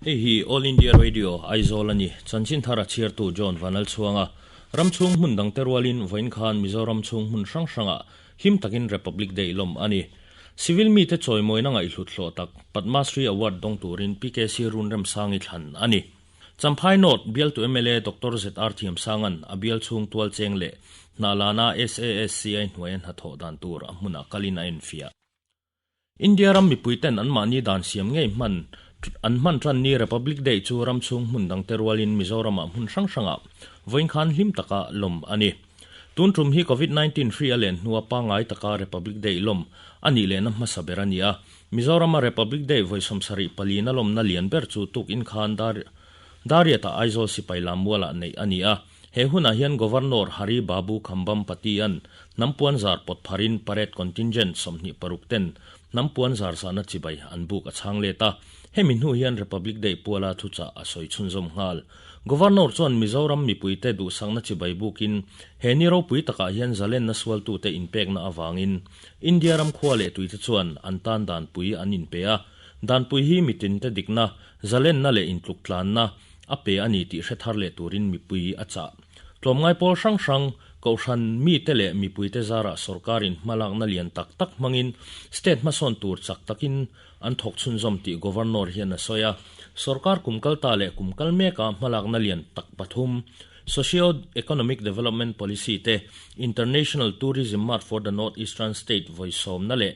Hei hi All India Radio, Aizawl a ni. Chanchin thar a chhiartu John Vanlalchhuanga. Ram chhung hmun dangte rualin vawiin khan Mizoram chhung hmun hrang hrangah hlim takin Republic Day lawm a ni. Civil mite chawimawina ngaihhlut hlawh tak Padma Shri Award dawng turin PKC Run Remsangi thlan a ni. Champhai North bialtu mla Doctor ZR Thiamsanga'n a bial chhung tual cheng leh Hnahlana SASCI hnuaia hnathawh dan tur a hmunah kalin a enfiah. India ram mipuiten anmahni dan siam ngei hman an hman tan ni Republic Day chu ram chhung hmun dangte rualin Mizoramah hmun hrang hrangah vawiin khan hlim taka lawm a ni. Tun tum hi Covid 19 hri a len hnua pangngai taka Republic Day lawm a nih lehna hmasa ber a ni a. Mizorama Republic Day vawi 74 na lawmna lian ber chu tukin khan Dariata Aizawl sipai lammualah neih a ni a. He hunah hian Governor Hari Babu Kambhampati-a'n hnam puanzar pawt pharin parade contingent 26 ten hnam puanzar zahna chibai an buk a chhang let a. Hemi hnu hian Republic Day puala thuchah a sawi chhunzawm nghal. Governor chuan Mizoram mipuite duhsakna chibai bukin he ni ropui takah hian zalenna sualtute inpekna avangin India ram khua leh tuite chuan an tan danpui an inpe a. Danpui hi mitinte dikna, zalenna leh intluktlanna, a pe a ni tih hre thar leh turin mipui a chah. Tlawmngai pawl hrang hrang, Kohhran mite leh mipuite zarah sawrkarin hmalakna lian tak tak hmangin state hmasawn tur chak takin an thawk chhunzawm tih Governor hian a sawi a. Sawrkar kum kal ta leh kum kal meka hmalakna lian tak pathum, Socio-Economic Development Policy te, International Tourism Mart for the North Eastern State vawisawmna leh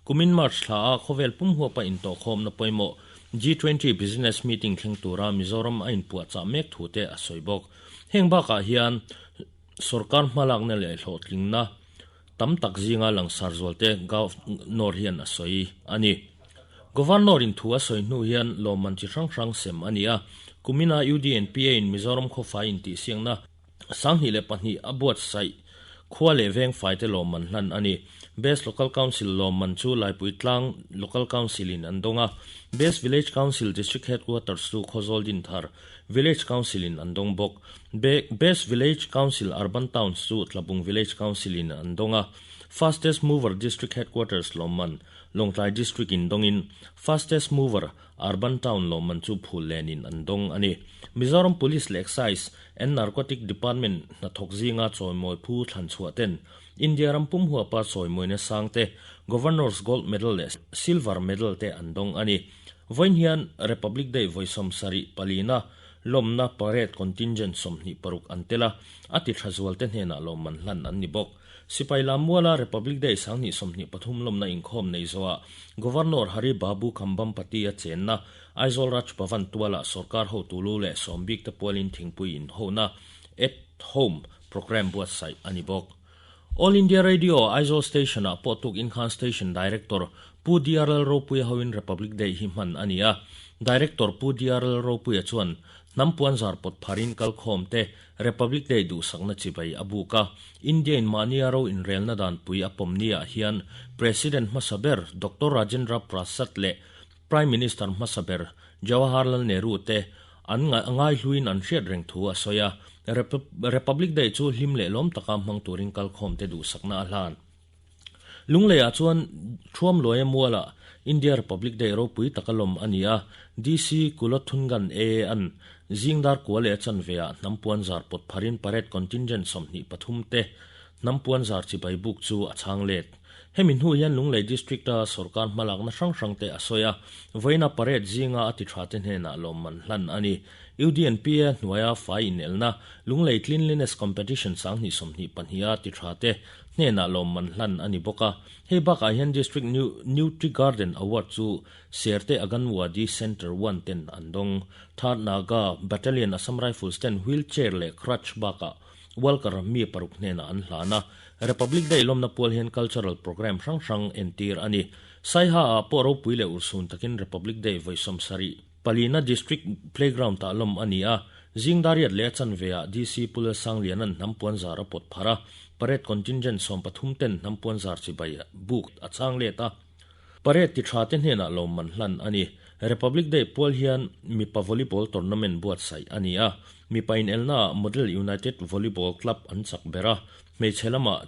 kumin March thla a khawvel pum huapa intawhkhawmna pawimawh G20 Business Meeting thleng tura Mizoram a inpuahchah mek thu te a sawi bawk. Heng bakah hian sorkar hmalakna leh hlawhtlingna tam tak zinga langsar zualte Governor hian a sawi a ni. Governor in thu a sawi hnu hian lawmman chi hrang hrang sem a ni a. Kumina UDNPA in Mizoram khawfai intihsiakna 2002 a buatsaih khua leh veng faite lawmman hlan a ni. Best Local Council lawmman chu Laipui Tlang Local Council in an dawng a, Best Village Council District Headquarters chu Khawzawl Dinthar Village Council in an dawng bawk. Best Village Council Urban Towns chu Tlabung Village Council in an dawng a, Fastest Mover District Headquarters lawmman Lawngtlai District in dawngin Fastest Mover Urban Town lawmman chu phul lenin an dawng a ni. Mizoram Police leh Excise and Narcotic Department hnathawk zinga chawimawi phu thlan chhuah ten India ram pum huapa chawimawina sang te, Governor's Gold Medal leh Silver Medal te an dawng a ni. Vawiin hian Republic Day vawi 74 na lawmna parade contingent 26 an tel a, a ti tha zual te hnenah lawmman hlan an ni bawk. Sipai Lammuala Republic Day 2023 lawmna inkhawm nei zawhah Governor Hari Babu Kambhampati a chenna Aizawl Raj Bhavan tualah sorkar hotu lu leh sawmbik te pualin thingpui inhona At Home programme buatsaih a ni bawk. All India Radio Aizawl Station-ah pawh tuk inkhan Station Director Pu DR Lalropuia hoin Republic Day hi hman a ni a. Director Pu DR Lalropuia chuan hnam puanzar pawt pharin kalkhawm te Republic Day duhsakna chibai a buk a. India-in mahnia ro inrelna danpui a pawm niah hian President hmasa ber Doctor Rajendra Prasad leh Prime Minister hmasa ber Jawaharlal Nehru te an ngaihluin an hriat reng thu a sawi a. Republic Day chu hlim leh lawm taka hmang turin kalkhawmte duhsakna a hlan. Lungleiah chuan Thuamluaia mualah India Republic Day ropui taka lawm a ni a, DC Kulothungan A-a'n zingdar kua leh a chanveah hnam puanzar pawt pharin parade contingent 23 te hnam puanzar chibai buk chu a chhang let. Hemi hnu hian Lunglei District-a sorkar hmalakna hrang hrang te a sawi a, vawiina parade zinga a ti tha te hnenah lawmman hlan a ni. UDNPA hnuaia fai inelna Lunglei Cleanliness Competition 2022 a ti tha te hnenah lawmman hlan a ni bawk a. Hei bakah hian District Nutri Garden Award chu Serte Aganwadi Centre 1 ten an dawng. Third Naga Battalion Assam Rifles ten wheel chair leh crutch bakah Walker mi paruk hnenah an hlan a. Republic Day lawmna pual hian cultural programme hrang hrang entir a ni. Saiha ah pawh ropui leh urhsun takin Republic Day vawi 74 na District Playground tah lawm a ni a. Zingdariat leh a chanve ah DC Pu Lalsangliana'n hnam puanzar a pawt phar a. Parade contingent 13 ten hnam puanzar chibai buk a chhang let a. Parade ti tha te hnenah lawmman hlan a ni. Republic Day pual hian mipa volleyball tournament buatsaih a ni a. Mipa inelnaah Model United Volleyball Club an chak ber a, hmeichhe lamah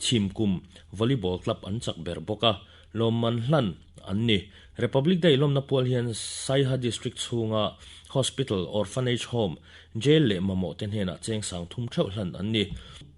Chhimkum Volleyball Club an chak ber bawk a, lawmman hlan an ni. Republic Day lawmna pual hian Saiha District chhunga Hospital, Orphanage Home, Jail leh mamawh te hnenah cheng 3000 theuh hlan an ni.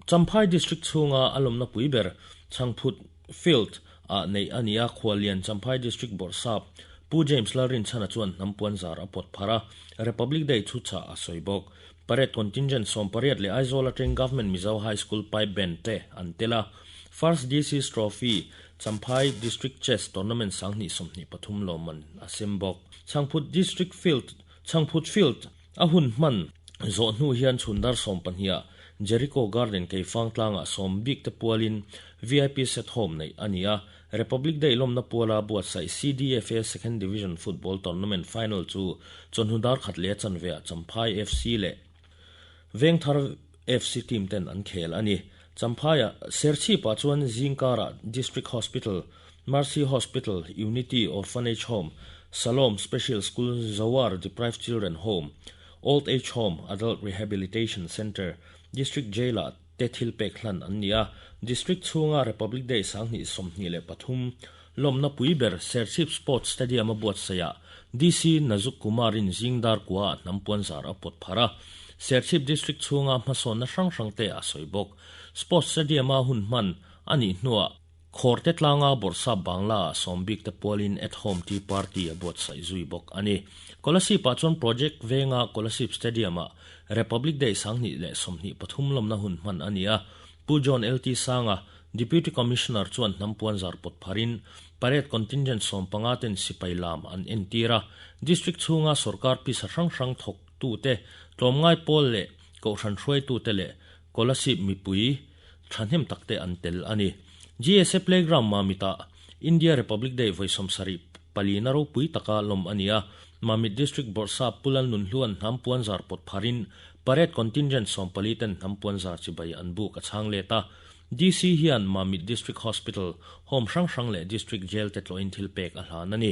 Champhai District chhunga a lawmna pui ber Chhangphut Field ah neih a ni a, Khuallian Champhai District Bawrhsap Pu James Lalrinchhana chuan hnam puanzar a pawt phar a, Republic Day chu chah a sawi bawk. Parade contingent 18 leh Aizawl atang Government Mizo High School Pipe Band te an tel a. First DC's Trophy, Champhai District Chess Tournament 2023 lawmman a sem bawk. Chhangphut District Field, Chhangphut Field a hun hman zawh hnu hian chhun dar 12 ah Jericho Garden Keifang tlangah sawm bik te pualin VIP set home neih a ni a. Republic Day lawmna puala buatsaih CDFA Second Division Football Tournament Final chu chawhnu dar khat leh a chanve ah Champhai FC leh Vengthar FC team ten an khel a ni. Champhaiah Serchhip ah chuan zingkarah District Hospital, Mercy Hospital, Unity Orphanage Home, Salom Special School, Zoar Deprived Children Home, Old Age Home, Adult Rehabilitation Centre, District Jail ah te thil pek hlan an ni a. District chhunga Republic Day 2023 lawmna pui ber Serchhip Sports Stadium a buatsaihah DC Nazuk Kumar-in zingdar kuaah hnam puanzar a pawt phar a. Serchhip District chhunga hmasawnna hrang hrang te a sawi bawk. Sports Stadium a hun hman a nih hnuah Khawrte tlanga Bawrhsap Bangla ah sawm bik te pualin At Home Tea Party a buatsaih zui bawk a ni. Kolasib ah chuan Project venga Kolasib Stadium ah Republic Day 2023 lawmna hun hman a ni a. Pu John LT Sanga, Deputy Commissioner chuan hnam puanzar pawt pharin Parade Contingent 15 ten sipai lam an entir a. District chhunga sorkar pisa hrang hrang thawk tute, tlawmngai pawl leh kohhran hruaitute leh Kolasib mipui thahnem tak te an tel a ni. GSA Playground Mamit ah India Republic Day vawi 74 na ropui taka lawm a ni a. Mamit District Bawrhsap Pu Lalnunhluan hnam puanzar pawt pharin Parade Contingent 14 ten hnam puanzar chibai an buk a chhang let a. DC hian Mamit District Hospital, Home hrang hrang leh District Jail te tlawhin thil pek a hlan a ni.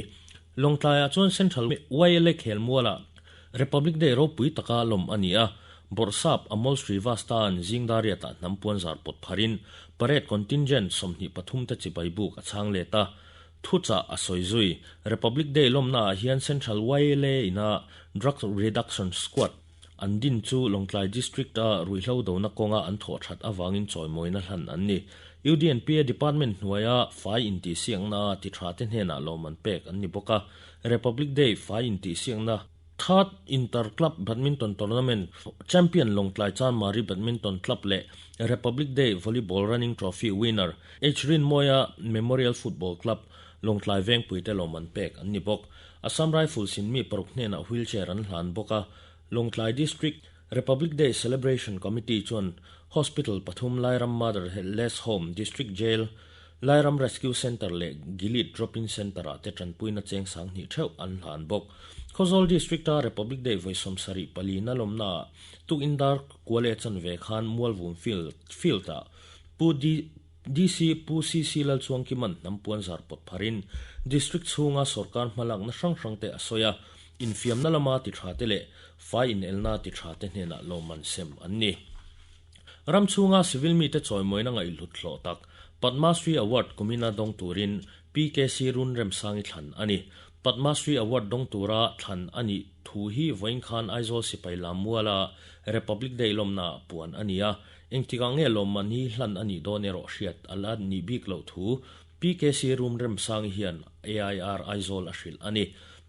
Lawngtlaiah chuan Central YLA khelmualah Republic Day ropui taka lawm a ni a, Bawrhsap Amol Srivastava-a'n zingdariatah hnam puanzar pawt pharin Parade Contingent 23 te chibai buk a chhang let a, thuchah a sawi zui. Republic Day lawmnaah hian Central YLA ina Drug Reduction Squad an din chu Lawngtlai District-a ruihhlo dona kawnga an thawh that avangin chawimawina hlan an ni. UDNPA Department hnuaia fai intihsiakna ti tha te hnenah lawm an pek an ni bawk a. Republic Day fai intihsiakna Third Inter Club Badminton Tournament Champion Lawngtlai Chanmari Badminton Club leh Republic Day Volleyball Running Trophy winner H Rinmawia Memorial Football Club Lawngtlai Vengpui te lawm an pek an ni bawk. Assam Rifles in mi paruk hnenah wheelchair an hlan bawk a. Lawngtlai District Republic Day Celebration Committee chuan Hospital pathum Lairam Mother Less Home, District Jail, Lairam Rescue Centre leh Gilead Drop-in Centre ah te tanpuina cheng 2000 theuh an hlan bawk. Khawzawl District a Republic Day vawi 74 na lawmna ah tukin dar kual e chanve khan Mualvum Field Field ah Pu DC Pu CC Lalchuangkiman hnam puanzar pawt pharin District chhunga sorkar hmalakna hrang hrang te a sawi a, infiamna lama ti tha te leh fai inelna ti tha te hnenah lawmman sem an ni. Ram chhunga civil mite chawimawina ngaihhlut hlawh tak Padma Shri Award kumina dawng turin PKC Run Remsangi thlan a ni. Padma Shri Award dawng tura thlan a nih thu hi vawiin khan Aizawl sipai lam muala Republic Day lawmna ah puan a ni a. Engtikah nge lawmman hi hlan a nih dawn erawh hriat a la nih bik loh thu PKC Run Remsangi hian AIR Aizawl a hrilh a ni.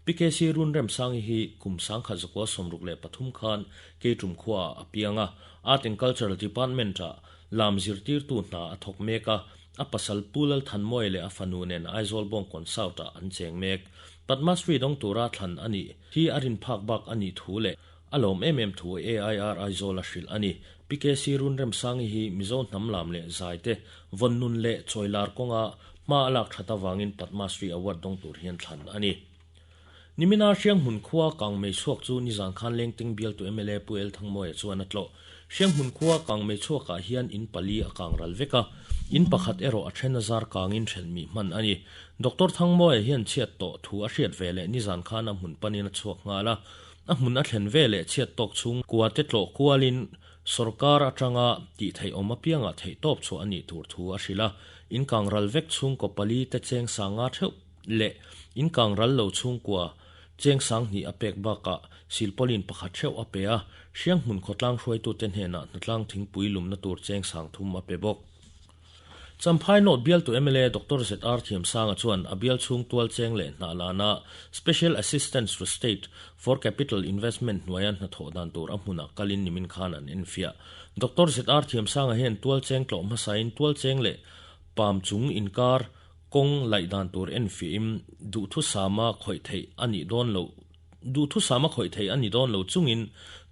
PKC Run Remsangi hi kum 1963 khan Keitum khuaah a piang a, Art and Cultural Department-ah lam zirtirtu hna a thawk mek a, a pasal Pu Lalthanmawia leh a fanu nen Aizawl Bawngkawn South-ah an cheng mek. Padma Shri dawng tura thlan a nih hi a rin phak bak a nih thu leh a lawm em em thu AIR Aizawl a hrilh a ni. PKC Run Remsangi hi Mizo hnam lam leh zaite vawn nun leh chawilar kawnga hma a lak that avangin Padma Shri Award dawng tur hian thlan a ni. Nimina Hrianghmun khua kangmei chhuak chu nizan khan Lengteng bialtu mla Pu El Thangmawia chuan a tlawh. Hrianghmun khua kangmei chhuakah hian in pali a kang ral vek a, in pakhat erawh a then a zar kangin hrelh mih hman a ni. Doctor Thangmawia hian chhiat tawh thu a hriat ve leh nizan khan a hmun panin a chhuak nghal a, a hmun a thlen ve leh chhiat tawk chhung kua te tlawh kualin sorkar atanga tih theih awm apiangah theih tawp chhuah a nih tur thu a hrilh a, in kang ral vek chhungkaw pali te cheng sanga theuh. leh in kang ral lo chhungkua cheng 2000 a pek bakah silpaulin pakhat theuh a pe a, Hrianghmun khawtlang hruaitute hnenah hnatlang thingpui lumna tur cheng 3000 a pe bawk. Champhai North bialtu mla Doctor ZR Thiamsanga chuan a bial chhung tual cheng leh hnah lana Special Assistance to State for Capital Investment hnuaia hnathawh dan tur a hmunah kalin nimin khan an enfiah. Doctor ZR Thiamsanga hian tual cheng tlawh hmasain tual cheng leh pam chung inkar kawng laih dan tur enfiahin duhthusama khawih theih a nih dawn loh Duhthusam a khawih theih a ni dawn lo chungin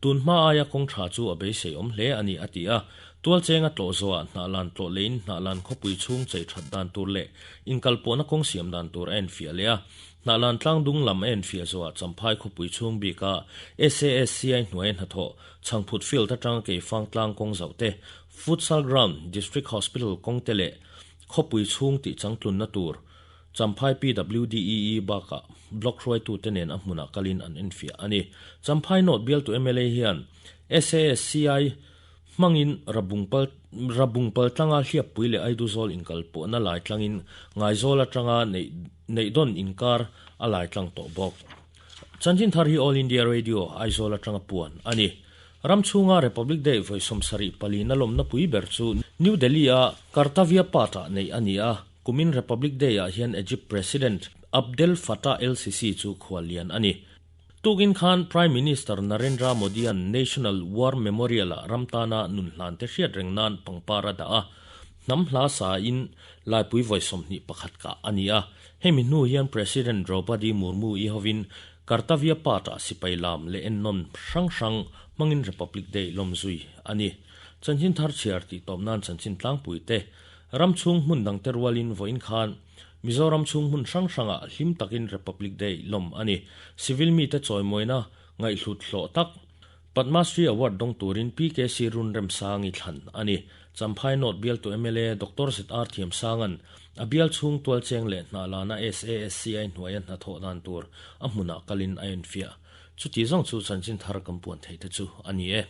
tun hma aia kawng tha chu a beisei awm hle a ni, a ti a. Tualcheng a tlawh zawhah hnahlan tlawh leiin hnahlan khawpui chhung chei that dan tur leh inkalpawhna kawng siam dan tur a enfiah leh a. Hnahlan tlangdung lam a enfiah zawhah Champhai khawpui chhung bika SASCI hnuaia hnathawh Chhangphut Field atanga Keifang tlang kawng zauh te, Futsal Ground, District Hospital kawng te leh khawpui chhung tih changtlunna tur Champhai PWDEE bakah Block hruaitute nen a hmunah kalin an enfiah a ni. Champhai North bialtu mla hian SASCI hmangin Rabungpal Rabungpal tlanga Hliappui leh Aiduzawl inkalpawhna lai tlangin Ngaizawl atanga neih neihdawn inkar a lai tlang tawh bawk. Chanchin thar hi All India Radio, Aizawl atanga puan a ni. Ram chhunga Republic Day vawi 74 na lawmna pui ber chu New Delhi-a Kartavya Path-ah neih a ni a. Kumin Republic Day-ah hian Egypt President Abdel Fattah el-Sisi chu khuallian a ni. Tukin khan Prime Minister Narendra Modi-a'n National War Memorial-ah ram tana nun hlante hriat reng nan pangpar a dah a, hnam hla sain laipui vawi 21 kah a ni a. Hemi hnu hian President Draupadi Murmu-i hovin Kartavya Path-ah sipai lam leh ennawn hrang hrang hmangin Republic Day lawm zui a ni. Chanchin thar chhiar tih tawp nan chanchin tlangpui te Ram chhung hmun dangte rualin vawiin khan Mizoram chhung hmun hrang hrangah hlim takin Republic Day lawm a ni. Civil mite chawimawina ngaihhlut hlawh tak Padma Shri Award dawng turin PKC Run Remsangi thlan a ni. Champhai North bialtu mla Doctor ZR Thiamsanga'n a bial chhung tualcheng leh hnahlana SASCI hnuaia hnathawh dan tur a hmunah kalin a enfiah. Chuti zawng chu chanchin thar kan puan theih te chu a ni e.